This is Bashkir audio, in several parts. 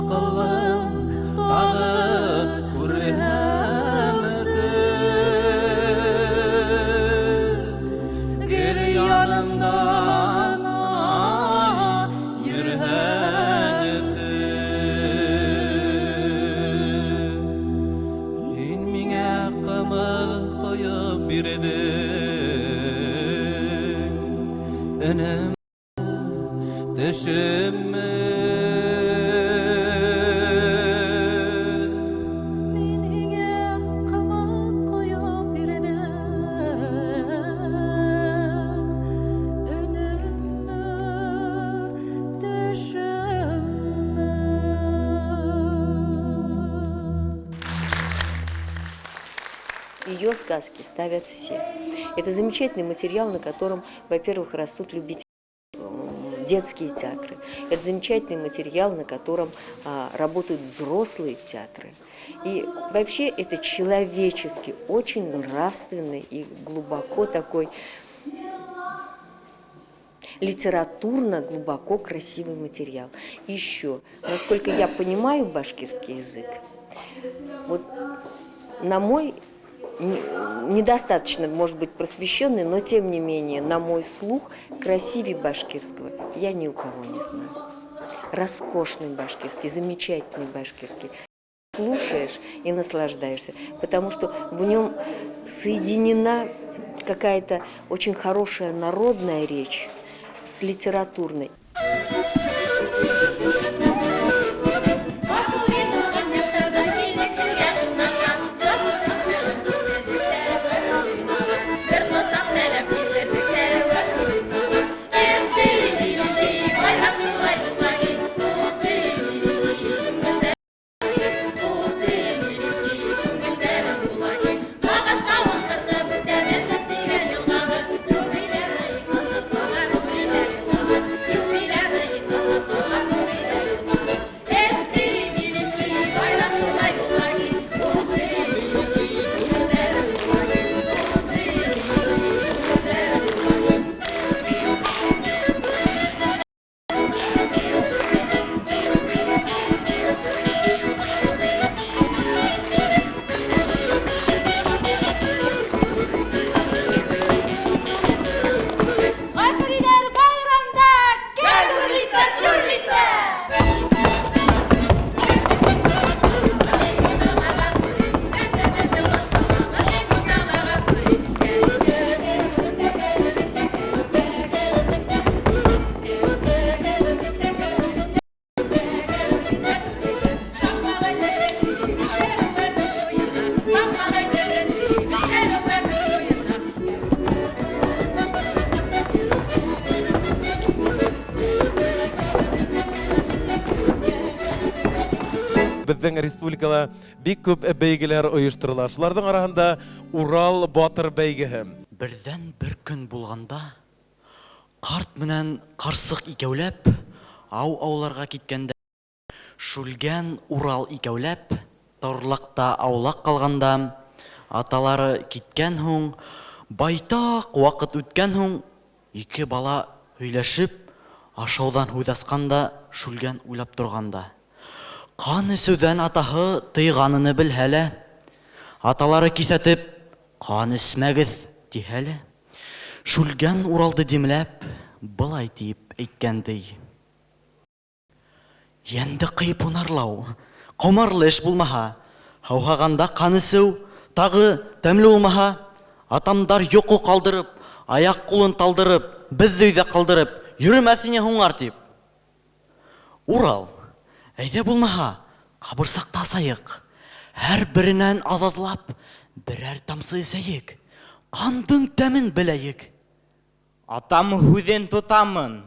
Аҡыллым, тағы күрһәмсе. Гел янымда йөрөһәңсе. Һин миңә ҡымыҙ ҡойоп бирҙең, өнөм төшөммө? Мин һиңә ҡымыҙ ҡойоп бирҙем, өнөммө, төшөммө? Ее сказки ставят все. Это замечательный материал, на котором, во-первых, растут любители детские театры. Это замечательный материал, на котором работают взрослые театры. И вообще это человеческий, очень нравственный и глубоко такой литературно глубоко красивый материал. Еще, насколько я понимаю башкирский язык, вот на мой недостаточно, может быть, просвещенный, но тем не менее, на мой слух, красивее башкирского я ни у кого не знаю. Роскошный башкирский, замечательный башкирский. Слушаешь и наслаждаешься, потому что в нем соединена какая-то очень хорошая народная речь с литературной. Ғафуриҙәр байрамда гөрлитә, гөрлитә! Беҙҙең республикала бик күп бәйгеләр ойошторола. Шуларҙың араһында Урал батыр бәйгеһе. Берҙән бер көн булғанда, ҡарт менән ҡарсыҡ икәүләп ау ауларға киткәндә, Шүлгән Урал икәүләп торлаҡта аулаҡ ҡалғанда, аталары киткән һуң, байтаҡ ваҡыт үткән һуң, ике бала һөйләшеп, ашауҙан һүҙ асҡанда, Шүлгән уйлап торғанда, ҡан эсеүҙән атаһы тыйғаныны белһә лә, аталары киҫәтеп, ҡан эсмәгеҙ, тиһә лә, Шүлгән Уралды димләп, былай тиеп әйткән ти. Йәнде ҡыйып һунарлау, ҡомарлы эш булмаһа, һыуһағанда ҡан эсеү тағы тәмле булмаһа, атамдар йоҡо ҡалдырып, аяҡ ҡулын талдырып, беҙҙе өйҙә ҡалдырып, йөрөмәҫ ине һуңар тип. Урал, әйҙә булмаһа, ҡабырсаҡты асайыҡ, һәр беренән аҙаҙлап, берәр тамсы эсәйек, ҡандың тәмен беләйек. Атам һүҙен тотамын,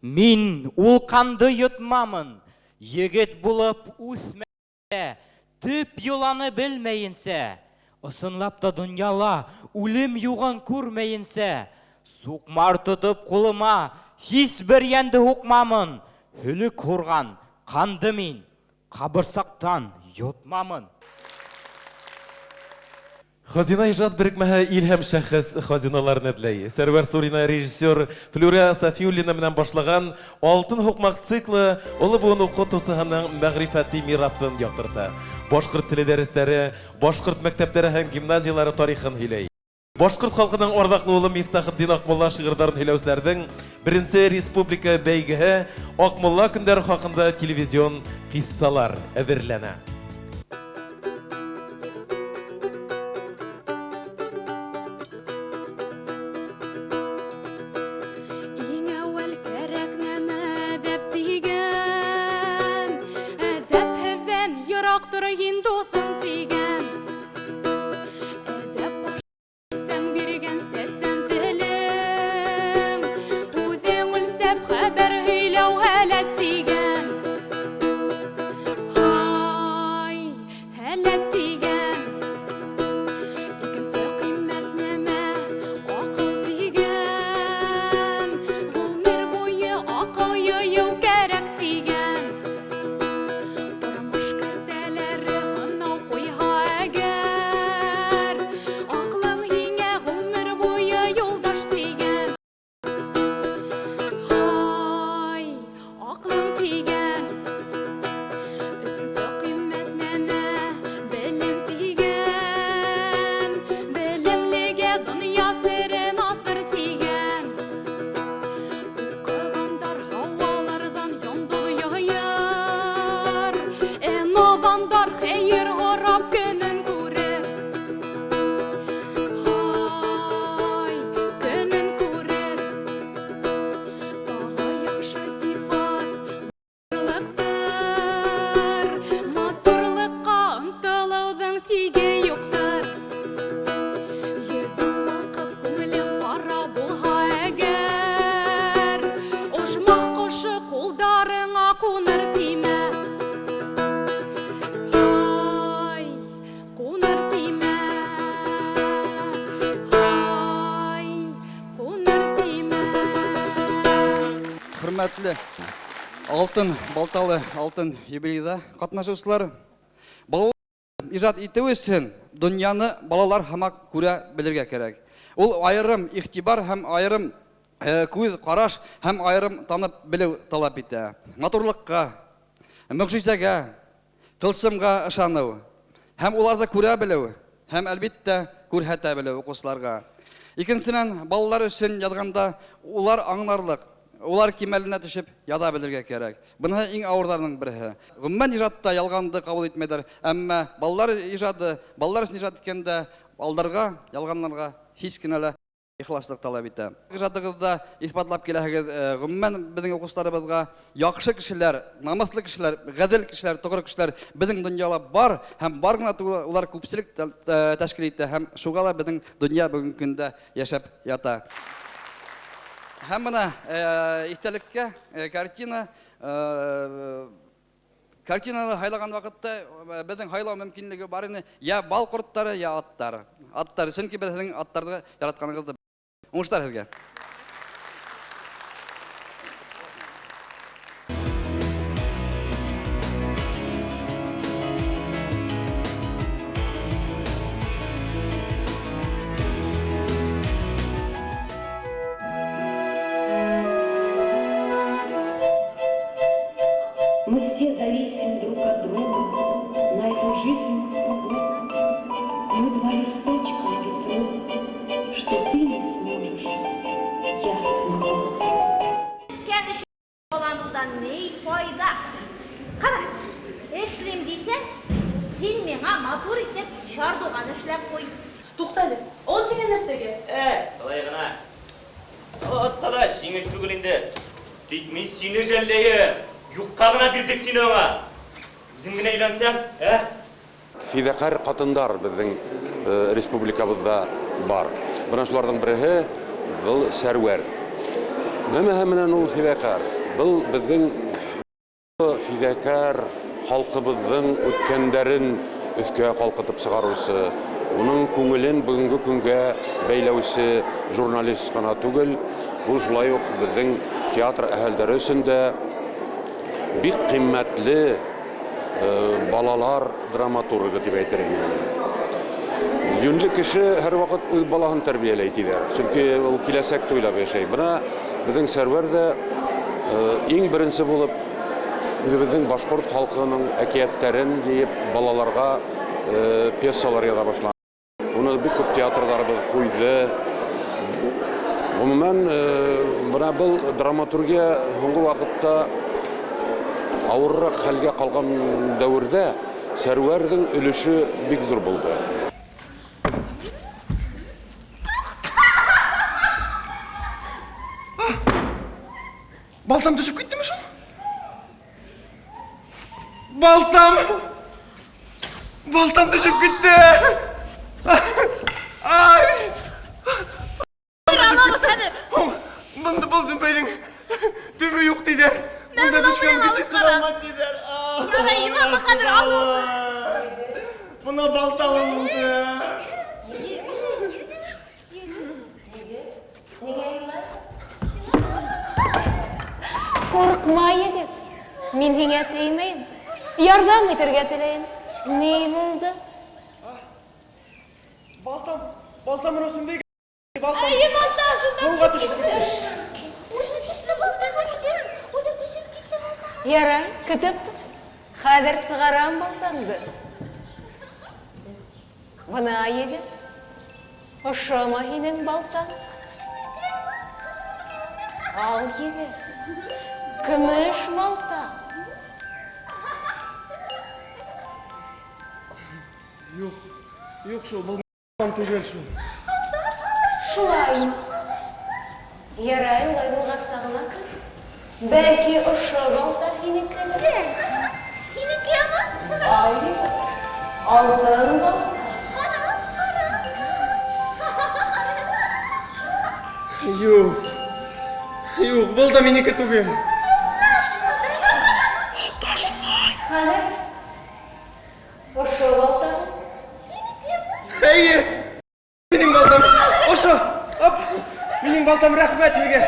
мин ул ҡанды йотмамын, егет булып үҫмәйенсә, төп йоланы белмәйенсә, ысынлап та донъяла үлем юғын күрмәйенсә, суҡмар тотоп ҡулыма һис бер йәнде һуҡмамын, һөлөк һурған ҡанды мин ҡабырсаҡтан йотмамын. Хазина ижат берекмәһе ил һәм шәхес хазиналарын эҙләй. Сәрвәр Сурина режиссер Флюра Сафиуллина менән башлаған Алтын һуҡмаҡ циклы оло быуын уҡытыусыһының мәғрифәти мираҫын яҡтырта. Башҡорт теле дәрестәре, башҡорт мәктәптәре һәм гимназиялары тарихын һөйләй. Башҡорт халҡының арҙаҡлы улы Мифтахетдин Аҡмулла шиғырҙарын һөйләүселәрҙең беренсе республика бәйгеһе Аҡмулла көндәре хаҡында телевизион ҡиссалар әҙерләнә. Иң әүәл кәрәк нәмә әҙәп тигән, әҙәпһеҙҙән йыраҡ тор һин, дуҫым, тигән. Әҙәп баш биргән сәсән телең, үҙең үлсәп хәбәр һөйләү һәләт тигән. Һай, һәләт тигән. Икенсе ҡиммәт нәмә аҡыл тигән, ғүмер буйы аҡыл йыйыу кәрәк тигән. Тормош кәртәләре һынау ҡуйһа әгәр, аҡлың һиңә ғүмер буйы юлдаш тигән. Һай, аҡлың тигән. Өсөнсө ҡиммәт нәмә белем тигән, белемлегә донъя серен асыр тигән. Уҡығандар һауаларҙан йондоҙ йыйыр, ә наҙандар хәйер һорап көнөн күрер. Һай, көнөн күрер. Тағы яҡшы сифат матурлыҡтыр, матурлыҡҡа ынтылыуҙың сиге юҡтыр. Йөҙөң балҡып, күңелең ҡара булһа әгәр, ожмах ҡошо ҡулдарыңа ҡуныр тимә. Һай, ҡуныр тимә. Һай, ҡуныр тимә. Хөрмәтле Алтын Балталы алтын юбилейҙа ҡатнашыусылар, балалар ижад итеү өсөн донъяны балалар һымаҡ күрә белергә кәрәк. Ул айырым иғтибар һәм айырым күҙ ҡараш һәм айырым танып белеү талап итә. Матурлыҡҡа, мөғжизәгә, тылсымға ышаныу һәм уларҙы күрә белеү һәм әлбиттә күрһәтә белеү уҡыусыларға. Икенсенән, балалар өсөн яҙғанда улар аңларлыҡ, улар кимәленә төшөп яҙа белергә кәрәк. Быныһы иң ауырҙарының береһе. Ғөмүмән ижадта ялғанды ҡабул итмәйҙәр, әммә балалар ижады, балалар өсөн ижад иткәндә алдарға, ялғанларға һис кенә лә ихласлыҡ талап итә. Ижадығыҙҙа иҫбатлап киләһегеҙ, ғөмүмән беҙҙең уҡыусыларыбыҙға яҡшы кешеләр, намыҫлы кешеләр, ғәҙел кешеләр, тоғро кешеләр беҙҙең донъяла бар һәм бар ғына түгел, улар күпселек тәшкил итә һәм шуға ла беҙҙең донъя бөгөнгө көндә йәшәп ята. Һәм бына иҫтәлеккә картина, картинаны һайлаған ваҡытта беҙҙең һайлау мөмкинлеге бар ине, я бал ҡорттары, я аттар. Аттар, сөнки беҙ һеҙҙең аттарҙы яратҡанығыҙҙы. Уңыштар һеҙгә. Мы все зависим друг от друга на этом жизненном кругу. Мы два листочка на ветру, что ты не сможешь, я смогу. Баланудан ни файда? Ҡара, эшлим дисәң, син миңа матур итеп чардуган эшләп ҡуй. Туҡта әле, ул һиңә нәрсәгә? Былай ғына. Салауатҡа ла еңел түгел инде. Тик мин һине жәлләйем. Юҡҡа ғына бирҙек һине уға. Үҙең генә өйләнсәң, ә? Фиҙаҡәр ҡатындар беҙҙең республикабыҙҙа бар. Бына шуларҙың береһе был Сәрвәр. Нәмәһе менән ул фиҙаҡәр? Был беҙҙең фиҙаҡәр халҡыбыҙҙың үткәндәрен өҫкә ҡалҡытып сығарыусы, уның күңелен бөгөнгө көнгә бәйләүсе журналист ҡына түгел, ул шулай уҡ беҙҙең театр әһәлдәре өсөн дә бик ҡиммәтле балалар драматургы тип әйтер инем. Юньле кеше һәрваҡыт үҙ балаһын тәрбиәләй тиҙәр. Сөнки ул киләсәкте уйлап йәшәй. Бына беҙҙең Сәрүәр ҙә иң беренсе булып үҙебеҙҙең башҡорт халҡының әкиәттәрен йыйып балаларға пьесалар яҙа башланы. Уны бик күп театрҙарыбыҙ ҡуйҙы. Ғөмүмән, бына был драматургия һуңғы ваҡытта ауырыраҡ хәлгә ҡалған дәүерҙә Сәрүәрҙең өлөшө бик ҙур булды. Балтам төшөп киттеме шул? Балтам! Балтам төшөп китте! Ай! Бында был Зөмпәйҙең төбө юҡ тиҙәр. Бында төшкән кеше сығалмай тиҙәр. Бына балта алынды. Ҡурҡма, егет. Мин һиңә теймәйем. Ярҙам итергә теләйем. Ни булды? Балтам, балтам менән Зөмпәйгә балтам. Әйе, балта шунда Һыуға төшөп китте. Ярай, көтөп тор. Хәҙер сығарам балтаңды. Бына, егет, ошомо һинең балтаң? Ал, егет, көмөш балта. Юҡ, юҡ шул, был түгел шул. Шулаймы? Ярай, улай булғас тағы ла кер. Бәлки ошо балта һинекелер? Һинекеме? Ал, егет, алтын балта. Юҡ, юҡ, был да минеке түгел. Хәҙер ошо балтамы? Эйе, минең балтам. Ошо, оп, минең балтам, рәхмәт һеҙгә.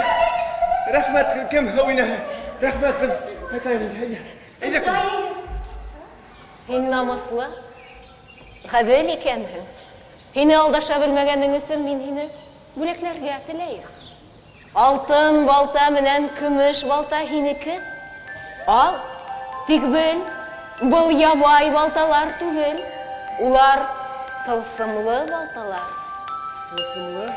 Рәхмәт, кем уйнаһы? Рәхмәт, беҙ ҡайтайыҡ инде, әйҙә. Әйҙә, кем? Һин намыҫлы, ғәҙел икәнһең. Һине алдаша белмәгәнең өсөн мин һине бүләкләргә теләйем. Алтын балта менән көмөш балта һинеке. Ал, тик бел, был ябай балталар түгел. Улар тылсымлы балталар. Тылсымлы?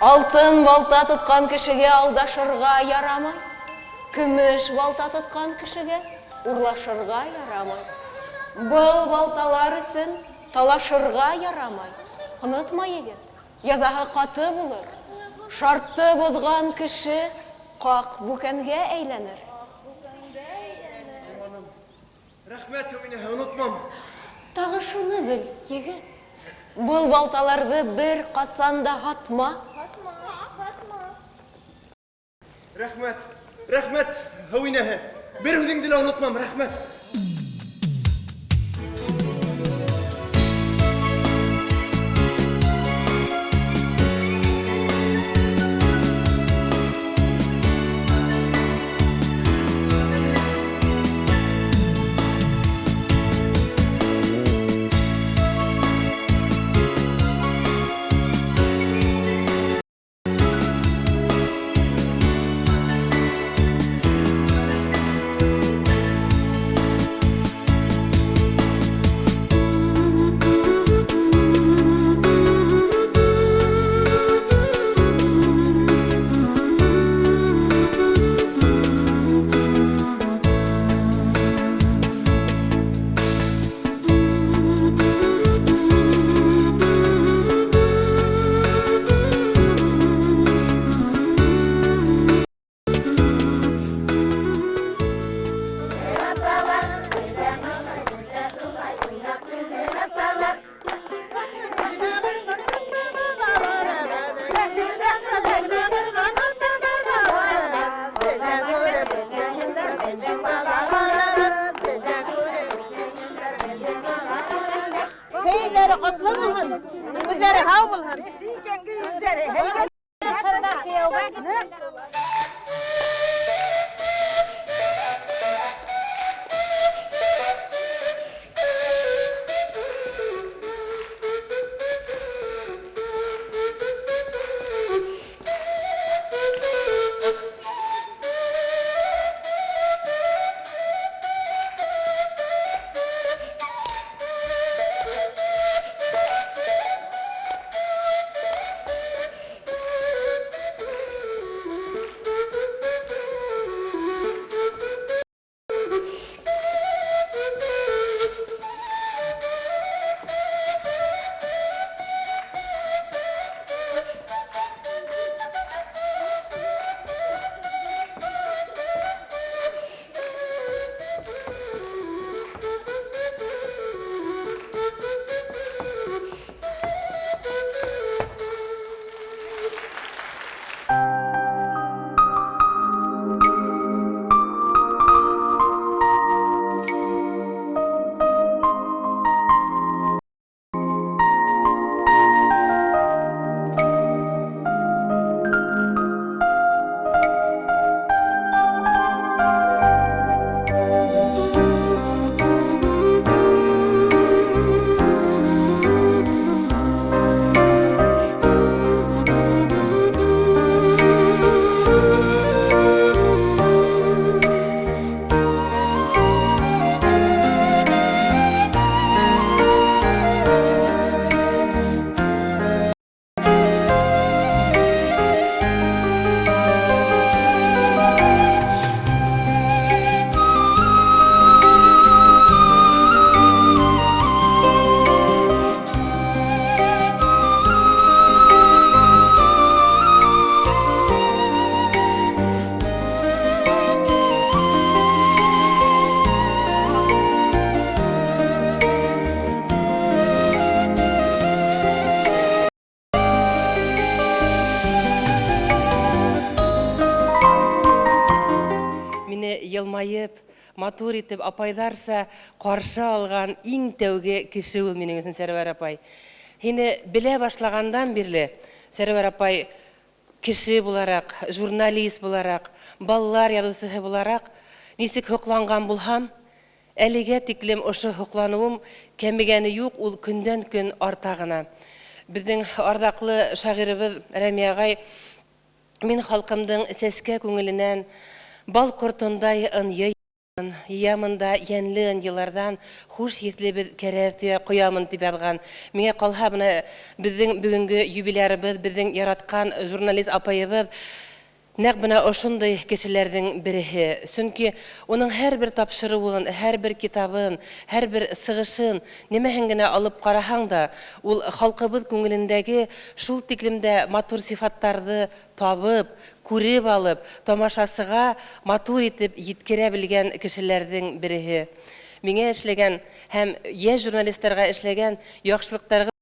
Алтын балта тотҡан кешегә алдашырға ярамай. Көмөш балта тотҡан кешегә урлашырға ярамай. Был балталар өсөн талашырға ярамай. Онотма, егет, язаһы ҡаты булыр. Шартты боҙған кеше ҡаҡ бүкәнгә әйләнер. Рәхмәт, Әминә, онотмам. Тағы шуны бел, егет. Был балталарҙы бер ҡасан да һатма. Рәхмәт, рәхмәт, Әминә. Бер һүҙеңде лә онотмам, рәхмәт. Йылмайып, матур итеп, апайҙарса ҡаршы алған иң тәүге кеше ул минең өсөн Сәрүәр апай. Һине белә башлағандан бирле Сәрүәр апай кеше булараҡ, журналист булараҡ, балалар яҙыусыһы булараҡ нисек һоҡланған булһам, әлегә тиклем ошо һоҡланыуым кәмегәне юҡ, ул көндән көн арта ғына. Беҙҙең арҙаҡлы шағирыбыҙ Рәми ағай мин халҡымдың сәскә күңеленән бал ҡортондай ынйы йыямын да йәнле ынйыларҙан хуш еҫле беҙ кәрәҙ ҡоямын тип яҙған. Миңә ҡалһа, бына беҙҙең бөгөнгө юбилярыбыҙ, беҙҙең яратҡан журналист апайыбыҙ нәҡ бына ошондай кешеләрҙең береһе. Сөнки уның һәр бер тапшырыуын, һәр бер китабын, һәр бер сығышын нимәһен генә алып ҡараһаң да, ул халҡыбыҙ күңелендәге шул тиклемдә матур сифаттарҙы табып, күреп алып, тамашасыға матур итеп еткерә белгән кешеләрҙең береһе. Миңә эшләгән һәм йәш журналисттарға эшләгән яҡшылыҡтарға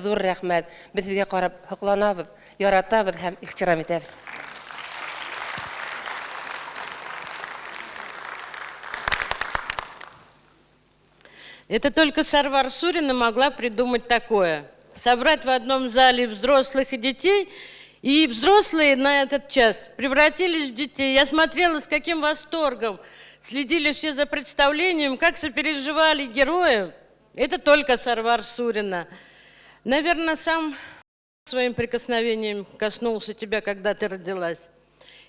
ҙур рәхмәт. Беҙ һеҙгә ҡарап һоҡланабыҙ, яратабыҙ һәм ихтирам итәбеҙ. Это только Сарвар Сурина могла придумать такое. Собрать в одном зале взрослых и детей, и взрослые на этот час превратились в детей. Я смотрела, с каким восторгом следили все за представлением, как сопереживали героев. Это только Сарвар Сурина. Наверное, сам своим прикосновением коснулся тебя, когда ты родилась.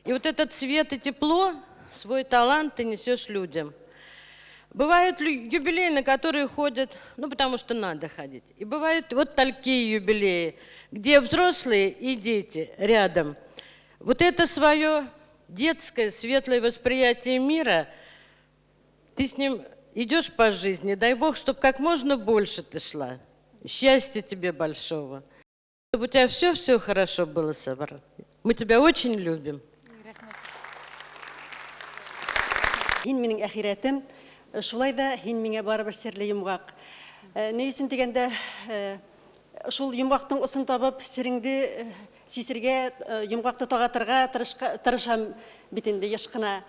И вот этот свет и тепло, свой талант ты несешь людям. Бывают юбилеи, на которые ходят, ну, потому что надо ходить. И бывают вот такие юбилеи, где взрослые и дети рядом. Вот это свое детское, светлое восприятие мира, ты с ним идешь по жизни, дай Бог, чтобы как можно больше ты шла. Счастья тебе большого. Чтобы у тебя все-все хорошо было, Сарвар. Мы тебя очень любим. Һин минең әхирәтем, шулай да һин миңә барыбер серле йомғаҡ. Ни өсөн тигәндә, шул йомғаҡтың осон табып, сереңде сисергә, йомғаҡты тағатырға тырышам бит инде йыш ҡына.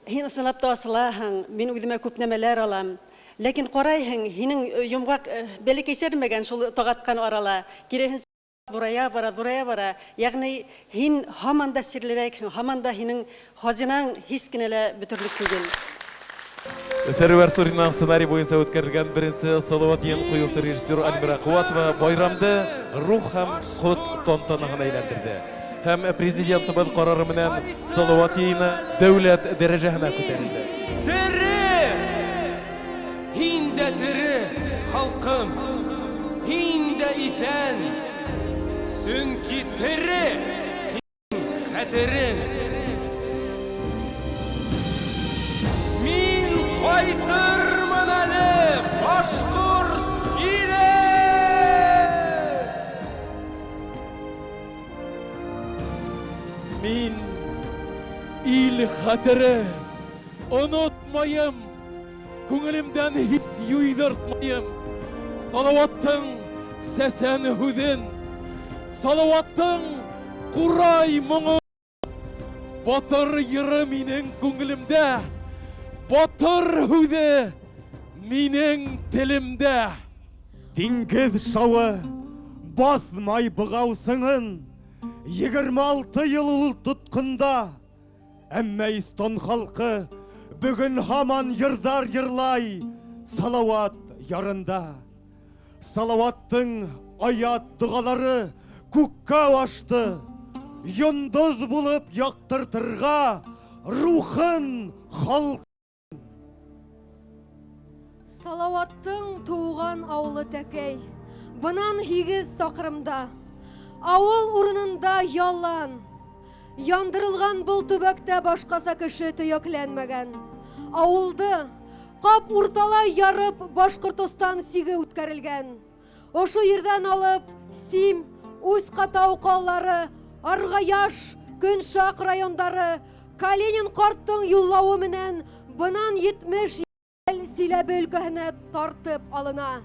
Һин ысынлап та асылаһың, мин үҙемә күп нәмәләр алам. Ләкин ҡарайһың, һинең йомғаҡ бәләкәйсермәгән шул тағатҡан арала. Киреһенсә ҙурая бара, ҙурая бара. Йәғни һин һаман да серлерәкһең, һаман да һинең хазинаң һис кенә лә бөтөрлөк түгел. Сәрүәр Суринаның сценарий буйынса үткәрелгән беренсе Салават йын ҡуйыусы режиссер Альмира Ҡыуатова байрамды рух һәм ҡот тантанаһына әйләндерҙе. Һәм президентыбыҙ ҡарары менән Салават йыйыны дәүләт дәрәжәһенә күтәрелде. Тере! Һин дә тере, халҡым! Һин дә иҫән! Сөнки тере һин хәтерең! Мин ҡайтырмын әле башҡорт иле! Мин ил хәтере онотмайым, күңелемдән һис юйҙыртмайым. Салаваттың сәсән һүҙен, Салаваттың ҡурай моңо. Батыр йыры минең күңелемдә, батыр һүҙе минең телемдә. Диңгеҙ шауы баҫмай бығау сыңын, 26 йыл ул тотҡонда. Әммә эстон халҡы бөгөн һаман йырҙар йырлай Салават ярында. Салаваттың аят доғалары күккә ашты, йондоҙ булып яҡтыртырға рухын халҡ. Салаваттың тыуған ауылы Тәкәй, бынан 8 саҡрымда. Ауыл урынында ялан. Яндырылған был төбәктә башҡаса кеше төйәкләнмәгән. Ауылды ҡап урталай ярып Башҡортостан сиге үткәрелгән. Ошо ерҙән алып Сим, Усть-Ҡатау ҡалалары, Арғаяш, Көншаҡ райондары Калинин ҡарттың юллауы менән бынан 70 йыл Силәбе өлкәһенә тартып алына.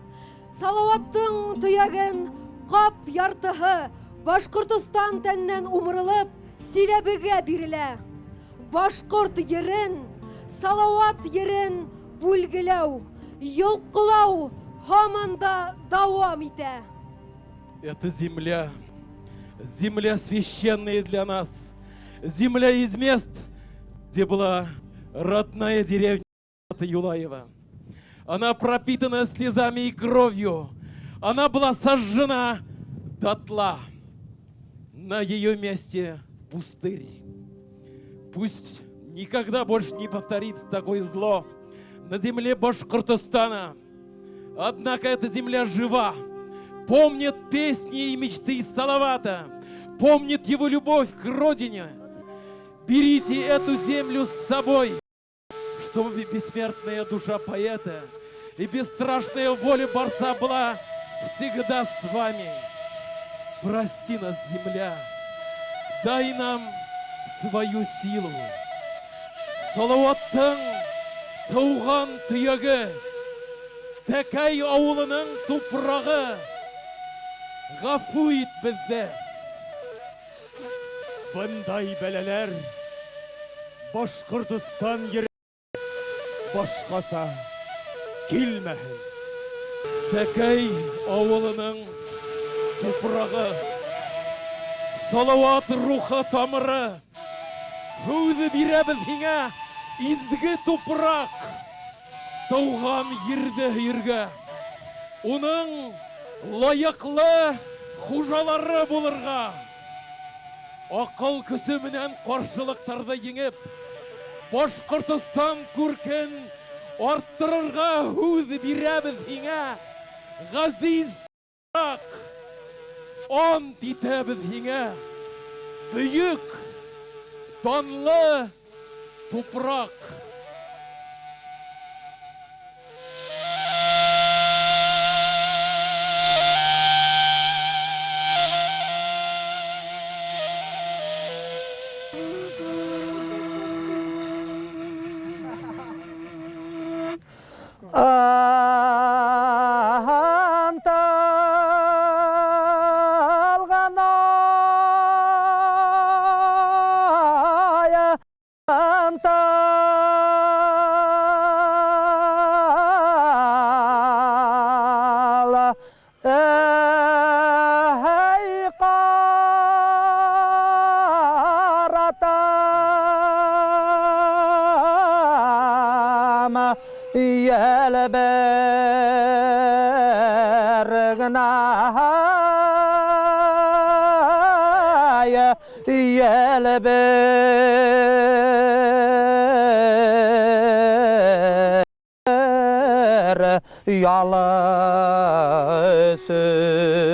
Салаваттың төйәген ҡап яртыһы Башҡортостан тәненән умырылып Силәбегә бирелә. Башҡорт ерен Салават ерен бүлгеләү, йолҡолау һаман да дауам итә. Это земля, земля священная для нас, земля из мест, где была родная деревня Юлаева. Она пропитана слезами и кровью. Она была сожжена дотла. На ее месте пустырь. Пусть никогда больше не повторится такое зло на земле Башкортостана. Однако эта земля жива, помнит песни и мечты Салавата, помнит его любовь к родине. Берите эту землю с собой, чтобы бессмертная душа поэта и бесстрашная воля борца была всегда с вами. Прости нас, земля, дай нам свою силу. Салаваттың тыуған төйәге, Тәкәй ауылының тупрағы, ғәфү ит беҙҙе. Бындай бәләләр Башҡортостан ере башҡаса килмәһен. Тәкәй ауылының тупрағы, Салават рухы тамыры, һүҙ бирәбеҙ һиңә, изге тупраҡ, тыуған ерҙе һөйөргә, уның лайыҡлы хужалары булырға, аҡыл көсө менән ҡаршылыҡтарҙы еңеп, Башҡортостан күркен арттырырға һүҙ бирәбеҙ һиңә, ғәзиз тупраҡ, ант итәбеҙ һиңә, бөйөк, данлы тупраҡ. Анталған ая, антал, эй, ҡаратам, йәлбергенә, йәлбер ялы өсөн,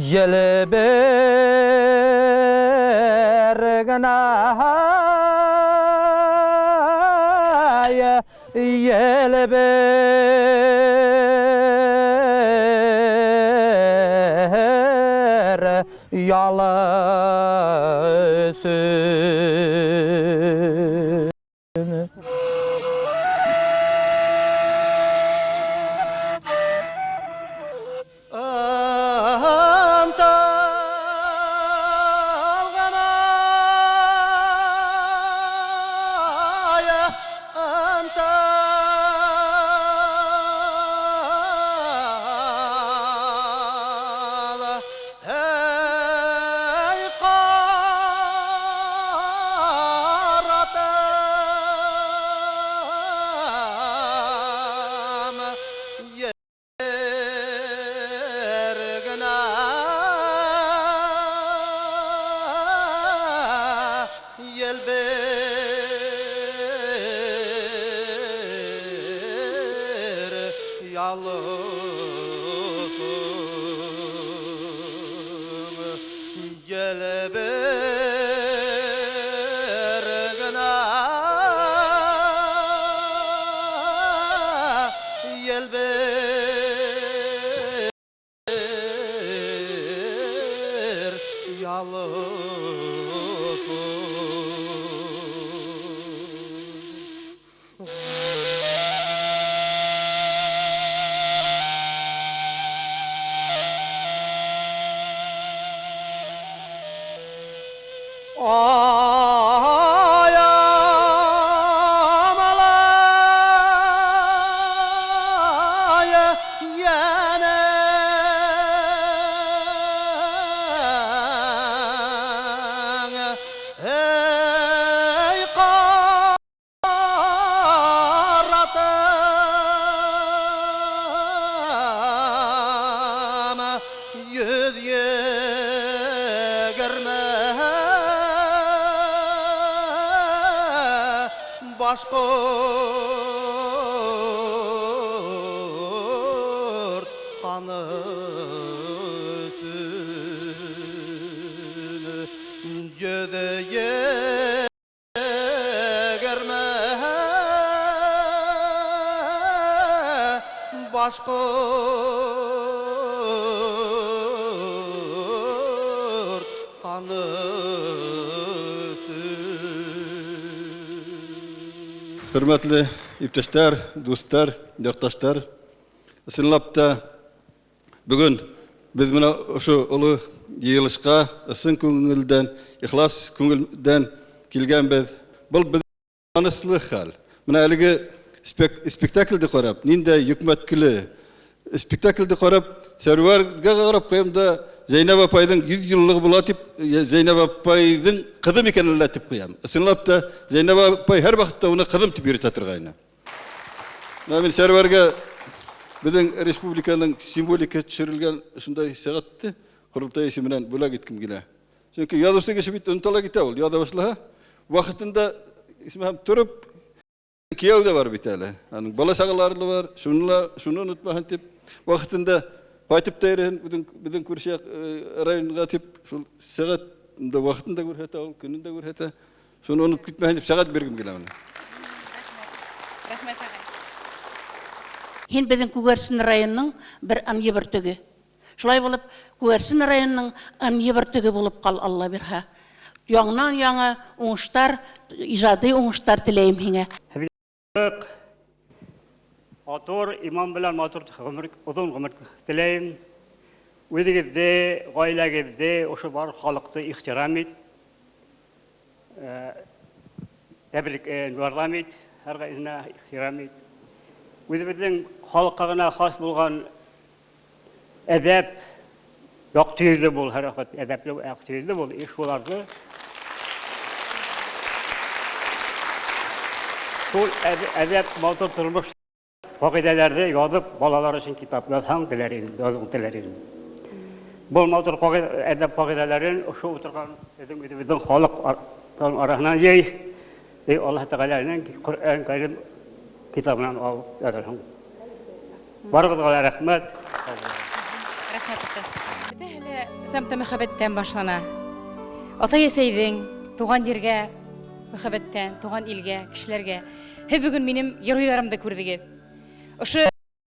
йәлбергенә, йәлбер ялы өсөн. Анталған ая, антал, эй, ҡаратам, ергенә йәлбер ялысын, йәлбергенә, йәлбер ялысын. Башҡорт ҡаны өсөн 120 башҡорт ҡаны өсөн. Хөрмәтле иптәштәр, дуҫтар, яҡташтар, ысынлап та бөгөн беҙ менә ошо оло йыйылышҡа ысын күңелдән, ихлас күңелдән килгәнбеҙ. Был беҙ ҡыуаныслы хәл. Менә әлеге спектаклде ҡарап, ниндәй йөкмәткеле спектаклде ҡарап, Сәрүәргә ҡарап ҡуям да, Зәйнәб апайҙың 100 йыллығы була тип, Зәйнәб апайҙың ҡыҙым икән әллә тип ҡуям. Ысынлап та Зәйнәб апай һәр ваҡытта уны ҡыҙым тип йөрөтә торғайны. Менә мин Сәрүәргә беҙҙең республиканың символика төшөрөлгән ошондай сәғәтте ҡоролтай исеменән бүләк иткем килә. Сөнки яҙыусы кеше бит онотола китә ул, яҙа башлаһа, ваҡытында исмәһәм тороп кейәү ҙә бар бит әле. Аның бала сағалары ла бар, шуны онотмаһын тип, ваҡытында ҡайтып та йөрөһөн беҙҙең күрше районға тип, шул сәғәт ваҡытында күрһәтә ул, көнөн дә күрһәтә. Шуны онотоп китмәһен тип сәғәт биргем килә менә. Рәхмәт, ағай. Һин беҙҙең Күгәрсен районының бер ынйы бөртөгө. Шулай булып, Күгәрсен районының ынйы бөртөгө булып ҡал, Алла бирһә. Яңынан яңы уңыштар, ижади уңыштар теләйем һиңә. Матур иман белән матур ғүмер, оҙон ғүмер теләйем. Үҙегеҙҙе, ғаиләгеҙҙе, ошо бар халыҡты ихтирам ит. Тәбрик, ярҙам ит, һәр ғаиләнә ихтирам ит. Үҙебеҙҙең халыҡҡа ғына хас булған әҙәп, яҡты йөҙлө бул, һәр ваҡыт әҙәпле, яҡты йөҙлө бул, иш уларҙы. Шул әҙәп, матур тормош ҡағиҙәләрҙе яҙып, балалар өсөн китап яҙһаң теләр инем, яҙыу теләр инем. Был матур әҙәп ҡағиҙәләрен ошо ултырған беҙҙең үҙебеҙҙең халыҡ араһынан йый, эй Аллаһ Тәғәләнең Ҡөрьән Кәрим китабынан алып яҙырһың. Барығыҙға ла рәхмәт. Рәхмәт, атай. Бөтәһе лә самта мөхәббәттән башлана. Атай-әсәйҙең туған ергә мөхәббәттән, туған илгә, кешеләргә. Һеҙ бөгөн минең геройҙарымды күрҙегеҙ. Ошо